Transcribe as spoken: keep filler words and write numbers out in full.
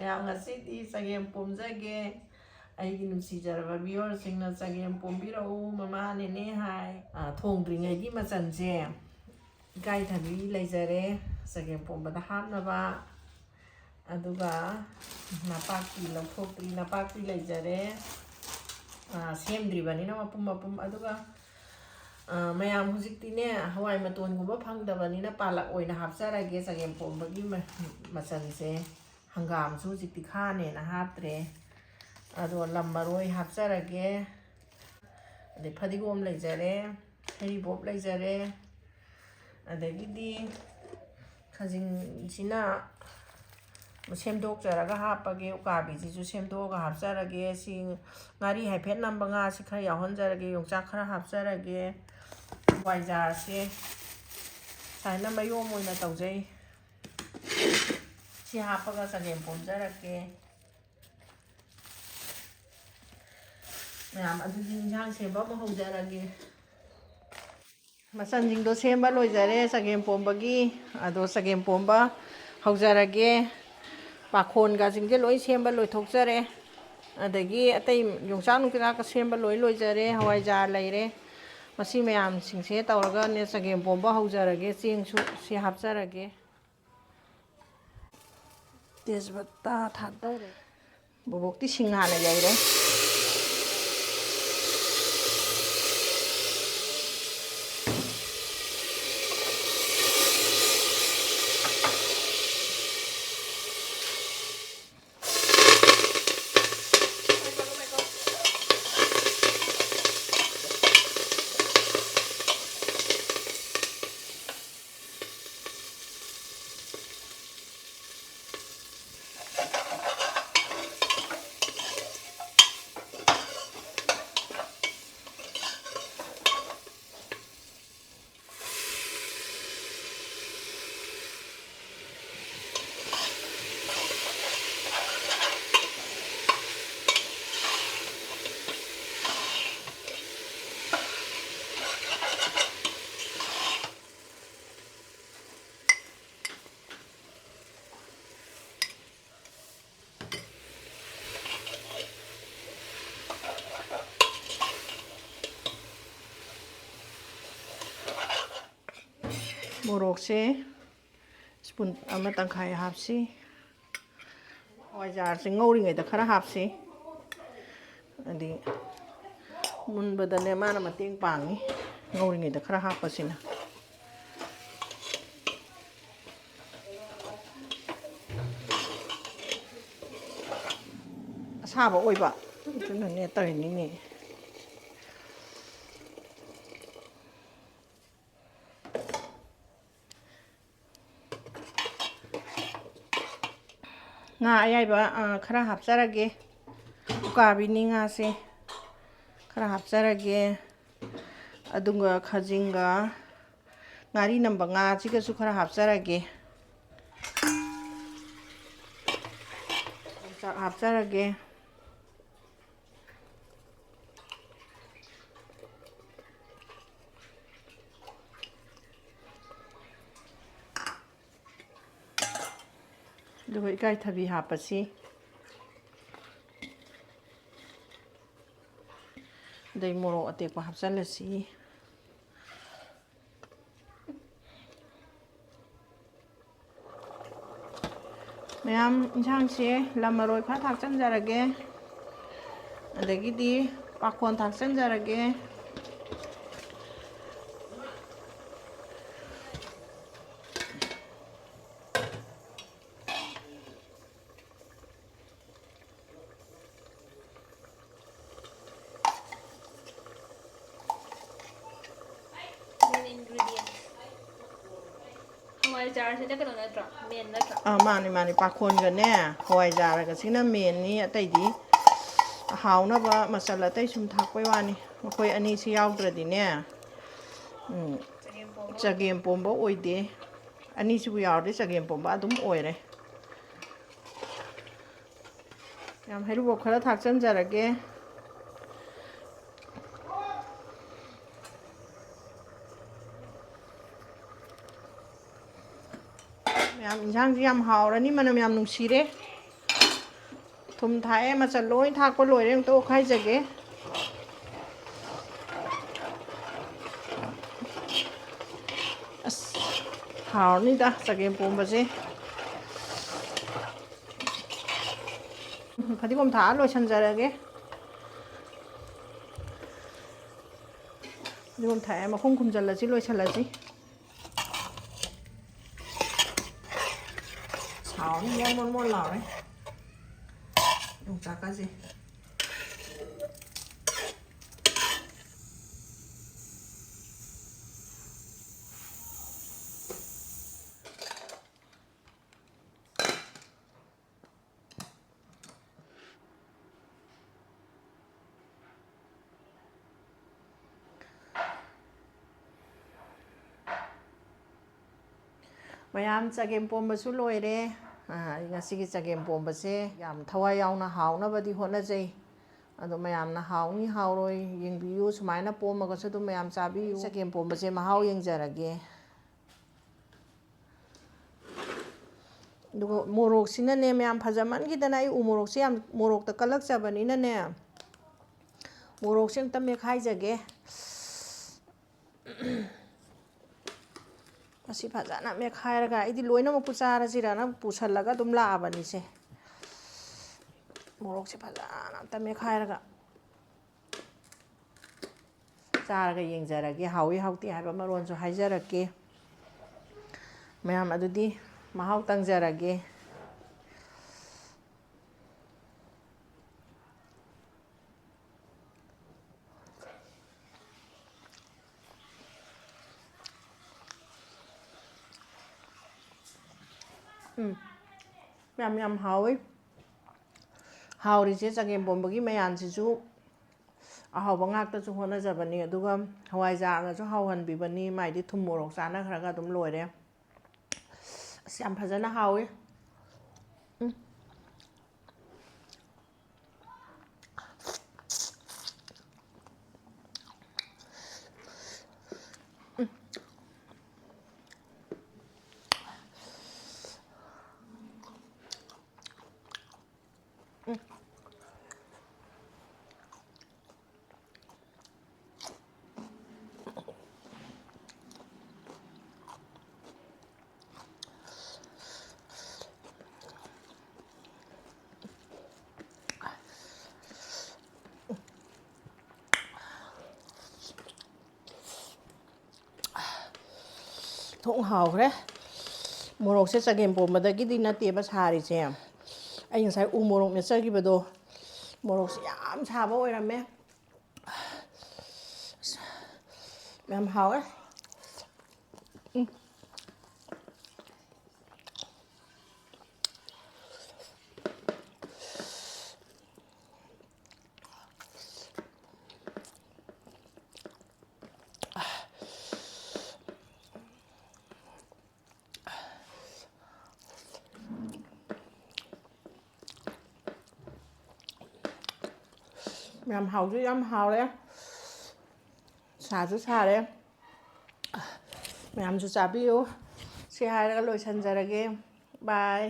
ꯃꯌꯥꯝ, ꯉꯁꯤꯗꯤ ꯆꯒꯦꯝ ꯄꯣꯝꯖꯒꯦ꯫ ꯑꯩꯒꯤ ꯅꯨꯡꯁꯤꯖꯔꯕ ꯚꯤꯌꯣꯔꯁꯤꯡꯅ ꯆꯒꯦꯝ ꯄꯣꯝꯕꯤꯔꯛꯎ, ꯃꯃꯥꯅꯦꯅꯦ ꯍꯥꯏ꯫ ꯑ, ꯊꯣꯡꯗ꯭ꯔꯤꯉꯩꯒꯤ ꯃꯆꯜꯁꯦ ꯏꯀꯥꯏꯊꯕꯤ ꯂꯩꯖꯔꯦ, ꯆꯒꯦꯝ ꯄꯣꯝꯕꯗ ꯍꯥꯞꯅꯕ꯫ ꯑꯗꯨꯒ ꯅꯄꯥꯛꯄꯤ ꯂꯧꯊꯣꯛꯇ꯭ꯔꯤ, ꯅꯄꯥꯛꯄꯤ ꯂꯩꯖꯔꯦ꯫ ꯑ, ꯁꯦꯝꯗ꯭ꯔꯤꯕꯅꯤꯅ ꯃꯄꯨꯝ ꯃꯄꯨꯝ꯫ ꯑꯗꯨꯒ, ꯑ, ꯃꯌꯥꯝ, ꯍꯧꯖꯤꯛꯇꯤꯅꯦ ꯍꯋꯥꯏ ꯃꯇꯣꯟꯒꯨꯝꯕ ꯐꯪꯗꯕꯅꯤꯅ ꯄꯥꯂꯛ ꯑꯣꯏꯅ ꯍꯥꯞꯆꯔꯒꯦ ꯆꯒꯦꯝ ꯄꯣꯝꯕꯒꯤ ꯃ-, ꯃꯆꯜꯁꯦ꯫ ꯍꯪꯒꯥꯝꯁꯨ ꯍꯧꯖꯤꯛꯇꯤ ꯈꯥꯅꯦꯅ ꯍꯥꯞꯇ꯭ꯔꯦ꯫ ꯑꯗꯣ ꯂꯝ ꯃꯔꯣꯏ ꯍꯥꯞꯆꯔꯒꯦ꯫ ꯑꯗꯩ ꯐꯗꯤꯒꯣꯝ ꯂꯩꯖꯔꯦ, ꯍꯩꯔꯤꯕꯣꯞ ꯂꯩꯖꯔꯦ, ꯑꯗꯒꯤꯗꯤ ꯈꯥꯖꯤꯡꯁꯤꯅ ꯁꯦꯝꯗꯣꯛꯆꯔꯒ ꯍꯥꯞꯄꯒꯦ, ꯎꯀꯥꯕꯤꯁꯤꯁꯨ ꯁꯦꯝꯗꯣꯛꯑꯒ ꯍꯥꯞꯆꯔꯒꯦ꯫ ꯁꯤ ꯉꯥꯔꯤ ꯍꯥꯏꯐꯦꯠ ꯅꯝꯕ ꯉꯥꯁꯤ ꯈꯔ ꯌꯥꯎꯍꯟꯖꯔꯒꯦ, ꯌꯣꯡꯆꯥꯛ ꯈꯔ ꯍꯥꯞꯆꯔꯒꯦ꯫ ꯍꯋꯥꯏꯖꯥꯔꯁꯦ ꯁꯨꯃꯥꯏꯅ ꯃꯌꯣꯝ ꯑꯣꯏꯅ ꯇꯧꯖꯩ꯫ ꯁꯤ ꯍꯥꯞꯄꯒ ꯆꯒꯦꯝ ꯄꯣꯝꯖꯔꯛꯀꯦ꯫ ꯃꯌꯥꯝ, ꯑꯗꯨꯗꯤ ꯏꯟꯁꯥꯡ ꯁꯦꯝꯕ ꯑꯃꯨꯛ ꯍꯧꯖꯔꯒꯦ꯫ ꯃꯆꯜꯁꯤꯡꯗꯣ ꯁꯦꯝꯕ ꯂꯣꯏꯖꯔꯦ ꯆꯒꯦꯝ ꯄꯣꯝꯕꯒꯤ꯫ ꯑꯗꯣ ꯆꯒꯦꯝ ꯄꯣꯝꯕ ꯍꯧꯖꯔꯒꯦ꯫ ꯄꯥꯈꯣꯟꯒꯁꯤꯡꯁꯦ ꯂꯣꯏ ꯁꯦꯝꯕ ꯂꯣꯏꯊꯣꯛꯆꯔꯦ꯫ ꯑꯗꯒꯤ ꯑꯇꯩ ꯌꯣꯡꯆꯥꯛ ꯅꯨꯡꯆꯥꯛꯀ ꯁꯦꯝꯕ ꯂꯣꯏ ꯂꯣꯏꯖꯔꯦ꯫ ꯍꯋꯥꯏꯖꯥꯔ ꯂꯩꯔꯦ꯫ ꯃꯁꯤ ꯃꯌꯥꯝꯁꯤꯡꯁꯦ ꯇꯧꯔꯒꯅꯦ ꯆꯒꯦꯝ ꯄꯣꯝꯕ ꯍꯧꯖꯔꯒꯦ꯫ ꯆꯦꯡꯁꯨ ꯁꯤ ꯍꯥꯞꯆꯔꯒꯦ꯫ ꯇꯦꯖꯄꯇꯥ ꯊꯥꯗꯔꯦ꯫ ꯕꯣꯕꯣꯛꯇꯤ ꯁꯤꯡ ꯍꯥꯟꯅ ꯌꯩꯔꯦ꯫ ꯃꯣꯔꯣꯛꯁꯦ spoon ꯑꯃ ꯇꯪꯈꯥꯏ ꯍꯥꯞꯁꯤ꯫ ꯍꯋꯥꯏꯖꯥꯔꯁꯦ ꯉꯧꯔꯤꯉꯩꯗ ꯈꯔ ꯍꯥꯞꯁꯤ꯫ ꯑꯗꯤ ꯃꯨꯟꯕꯗꯅꯦ ꯃꯥꯅ ꯃꯇꯦꯡ ꯄꯥꯡꯉꯤ, ꯉꯧꯔꯤꯉꯩꯗ ꯈꯔ ꯍꯥꯞꯄꯁꯤꯅ꯫ ꯑꯁꯥꯕ ꯑꯣꯏꯕ, ꯑꯗꯨꯅꯅꯦ ꯇꯧꯔꯤꯅꯤꯅꯦ꯫ ꯉꯥ ꯑꯌꯥꯏꯕ, ꯑ, ꯈꯔ ꯍꯥꯞꯆꯔꯒꯦ꯫ ꯎꯀꯥꯕꯤꯅꯤ ꯉꯥꯁꯦ꯫ ꯈꯔ ꯍꯥꯞꯆꯔꯒꯦ꯫ ꯑꯗꯨꯒ ꯈꯥꯖꯤꯡꯒ ꯉꯥꯔꯤ ꯅꯝꯕ ꯉꯥꯁꯤꯒꯁꯨ ꯈꯔ ꯍꯥꯞꯆꯔꯒꯦ꯫ ꯌꯣꯡꯆꯥꯛ ꯍꯥꯞꯆꯔꯒꯦ꯫ ꯑꯗꯨꯒ ꯏꯀꯥꯏꯊꯕꯤ ꯍꯥꯞꯄꯁꯤ꯫ ꯑꯗꯩ ꯃꯣꯔꯣꯛ ꯑꯇꯦꯛꯄ ꯍꯥꯞꯆꯜꯂꯁꯤ꯫ ꯃꯌꯥꯝ, ꯏꯟꯁꯥꯡꯁꯦ ꯂꯝ ꯃꯔꯣꯏ ꯈꯔ ꯊꯥꯛꯆꯟꯖꯔꯒꯦ꯫ ꯑꯗꯒꯤꯗꯤ ꯄꯥꯈꯣꯟ ꯊꯥꯛꯆꯟꯖꯔꯒꯦ꯫ Main ingredient. ꯍꯋꯥꯏꯖꯥꯔꯁꯤꯗ ꯀꯩꯅꯣ ꯅꯠꯇ꯭ꯔꯣ? Main ꯅꯠꯇ꯭ꯔꯣ? ꯑꯥ, ꯃꯥꯅꯤ, ꯃꯥꯅꯤ꯫ ꯄꯥꯈꯣꯟꯒꯅꯦ, ꯍꯋꯥꯏꯖꯥꯔꯒꯁꯤꯅ mainꯅꯤ, ꯑꯇꯩꯗꯤ ꯍꯥꯎꯅꯕ ꯃꯆꯜ ꯑꯇꯩ ꯁꯨꯝ ꯊꯥꯛꯄꯩ ꯋꯥꯅꯤ꯫ ꯃꯈꯣꯏ ꯑꯅꯤꯁꯤ ꯌꯥꯎꯗ꯭ꯔꯗꯤꯅꯦ, ꯎꯝ, ꯆꯒꯦꯝ ꯄꯣꯝꯕ ꯆꯒꯦꯝ ꯄꯣꯝꯕ ꯑꯣꯏꯗꯦ꯫ ꯑꯅꯤꯁꯤꯕꯨ ꯌꯥꯎꯔꯗꯤ ꯆꯒꯦꯝ ꯄꯣꯝꯕ ꯑꯗꯨꯝ ꯑꯣꯏꯔꯦ꯫ ꯌꯥꯝ ꯍꯩꯔꯤꯕꯣꯞ ꯈꯔ ꯊꯥꯛꯆꯟꯖꯔꯒꯦ꯫ ꯃꯌꯥꯝ, ꯏꯟꯁꯥꯡꯁꯤ ꯌꯥꯝ ꯍꯥꯎꯔꯅꯤ, ꯃꯅꯝ ꯌꯥꯝ ꯅꯨꯡꯁꯤꯔꯦ꯫ ꯊꯨꯝ ꯊꯥꯛꯑꯦ, ꯃꯆꯜ ꯂꯣꯏ ꯊꯥꯛꯄ ꯂꯣꯏꯔꯦ, ꯑꯃꯨꯛꯇ ꯑꯣꯠꯈꯥꯏꯖꯒꯦ꯫ ꯑꯁ, ꯍꯥꯎꯔꯅꯤꯗ ꯆꯒꯦꯝ ꯄꯣꯝꯕꯁꯦ꯫ ꯐꯗꯤꯒꯣꯝ ꯊꯥꯛꯑ ꯂꯣꯏꯁꯤꯟꯖꯔꯒꯦ꯫ ꯐꯗꯤꯒꯣꯝ ꯊꯥꯛꯑꯦ, ꯃꯈꯨꯝ ꯈꯨꯝꯖꯤꯜꯂꯁꯤ, ꯂꯣꯏꯁꯤꯜꯂꯁꯤ꯫ ꯍꯥꯎꯅꯤ, ꯃꯣꯟ ꯃꯣꯟ ꯃꯣꯟ ꯂꯥꯎꯔꯦ ꯌꯣꯡꯆꯥꯛꯀꯁꯦ꯫ ꯃꯌꯥꯝ, ꯆꯒꯦꯝ ꯄꯣꯝꯕꯁꯨ ꯂꯣꯏꯔꯦ꯫ ꯑꯥ, ꯑꯩ ꯉꯁꯤꯒꯤ ꯆꯒꯦꯝ ꯄꯣꯝꯕꯁꯦ ꯌꯥꯝ ꯊꯋꯥꯏ ꯌꯥꯎꯅ ꯍꯥꯎꯅꯕꯗꯤ ꯍꯣꯠꯅꯖꯩ꯫ ꯑꯗꯣ ꯃꯌꯥꯝꯅ ꯍꯥꯎꯅꯤ ꯍꯥꯎꯔꯣꯏ ꯌꯦꯡꯕꯤꯌꯨ꯫ ꯁꯨꯃꯥꯏꯅ ꯄꯣꯝꯃꯒꯁꯨ ꯑꯗꯨꯝ ꯃꯌꯥꯝ ꯆꯥꯕꯤꯌꯨ꯫ ꯆꯒꯦꯝ ꯄꯣꯝꯕꯁꯦ ꯃꯍꯥꯎ ꯌꯦꯡꯖꯔꯒꯦ꯫ ꯑꯗꯨꯒ ꯃꯣꯔꯣꯛꯁꯤꯅꯅꯦ, ꯃꯌꯥꯝ, ꯐꯖꯃꯟꯈꯤꯗꯅ ꯑꯩ ꯎ ꯃꯣꯔꯣꯛꯁꯦ ꯌꯥꯝ, ꯃꯣꯔꯣꯛꯇ ꯀꯜꯂꯛꯆꯕꯅꯤꯅꯅꯦ, ꯃꯣꯔꯣꯛꯁꯦ ꯑꯝꯇ ꯃꯦꯠꯈꯥꯏꯖꯒꯦ꯫ ꯃꯁꯤ ꯐꯖꯅ ꯃꯦꯠꯈꯥꯏꯔꯒ, ꯑꯩꯗꯤ ꯂꯣꯏꯅꯃꯛꯄꯨ ꯆꯥꯔꯁꯤꯔꯅ ꯄꯨꯁꯜꯂꯒ ꯑꯗꯨꯝ ꯂꯥꯛꯑꯕꯅꯤꯁꯦ꯫ ꯃꯣꯔꯣꯛꯁꯦ ꯐꯖꯅ ꯑꯝꯇ ꯃꯦꯠꯈꯥꯏꯔꯒ ꯆꯥꯔꯒ ꯌꯦꯡꯖꯔꯒꯦ꯫ ꯍꯥꯎꯏ ꯍꯥꯎꯇꯦ ꯍꯥꯏꯕ ꯃꯔꯣꯟꯁꯨ ꯍꯥꯏꯖꯔꯛꯀꯦ꯫ ꯃꯌꯥꯝ, ꯑꯗꯨꯗꯤ ꯃꯍꯥꯎ ꯇꯪꯖꯔꯒꯦ꯫ ꯎꯝ, ꯌꯥꯝ, ꯌꯥꯝ ꯍꯥꯎꯋꯤ꯫ ꯍꯥꯎꯔꯤꯁꯦ ꯆꯒꯦꯝ ꯄꯣꯝꯕꯒꯤ ꯃꯌꯥꯟꯁꯤꯁꯨ ꯑꯍꯥꯎꯕ ꯉꯥꯛꯇꯁꯨ ꯍꯣꯠꯅꯖꯕꯅꯤ, ꯑꯗꯨꯒ ꯍꯋꯥꯏꯖꯥꯔꯅꯁꯨ ꯍꯥꯎꯍꯟꯕꯤꯕꯅꯤ꯫ ꯃꯥꯏꯗꯤ ꯊꯨꯝ ꯃꯣꯔꯣꯛ ꯆꯥꯟꯅꯈ꯭ꯔꯒ ꯑꯗꯨꯝ ꯂꯣꯏꯔꯦ꯫ ꯑꯁ, ꯌꯥꯝ ꯐꯖꯅ ꯍꯥꯎꯋꯤ꯫ ꯎꯝ꯫ ꯍꯥꯎꯈ꯭ꯔꯦ꯫ ꯃꯣꯔꯣꯛꯁꯦ ꯆꯒꯦꯝ ꯄꯣꯝꯕꯗꯒꯤꯗꯤ ꯅꯠꯇꯦꯕ ꯁꯥꯔꯤꯁꯦ, ꯑꯩ ꯉꯁꯥꯏ ꯎ ꯃꯣꯔꯣꯛ ꯃꯦꯠꯆꯈꯤꯕꯗꯣ, ꯃꯣꯔꯣꯛꯁꯦ ꯌꯥꯝ ꯁꯥꯕ ꯑꯣꯏꯔꯝꯃꯦ꯫ ꯌꯥꯝ ꯍꯥꯎꯋꯦ꯫ ꯎꯝ꯫ ꯌꯥꯝ ꯍꯥꯎꯁꯨ ꯌꯥꯝ ꯍꯥꯎꯔꯦ, ꯁꯥꯁꯨ ꯁꯥꯔꯦ꯫ ꯃꯌꯥꯝꯁꯨ ꯆꯥꯕꯤꯌꯨ꯫ ꯁꯤ ꯍꯥꯏꯔꯒ ꯂꯣꯏꯁꯤꯟꯖꯔꯒꯦ꯫ ꯕꯥꯏ꯫